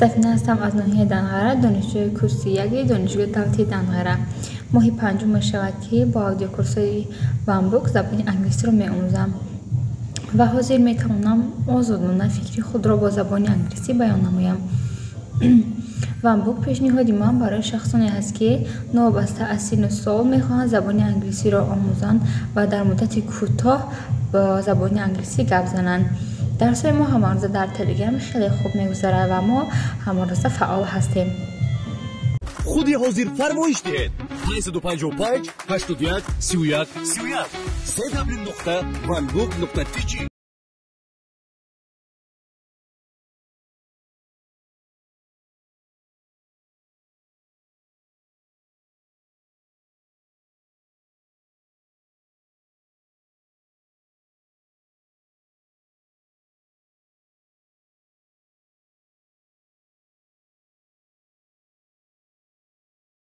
Сафина ҳастам аз ноҳияи Данғара, донишҷӯи курси яки Донишгоҳи давлатии Данғара. Моҳи панҷум мешавад, ки бо аудиокурсҳои OneBook забони англисиро меомӯзам ва ҳозир метавонам озодона фикри худро бо забони англисӣ баён намоям. OneBook пешниҳоди ман барои шахсоне аст, ки новобаста аз синну сол мехоҳанд забони англисиро омӯзанд ва дар муддати кӯтоҳ бо забони англисӣ гап зананд. Дарсҳои мо ҳамарӯза дар Телеграм хеле хуб мегузарад ва мо ҳамарӯза фаъол ҳастем. Худи ҳозир фармоиш диҳед: 555 81 31 31, www.onebook.tj.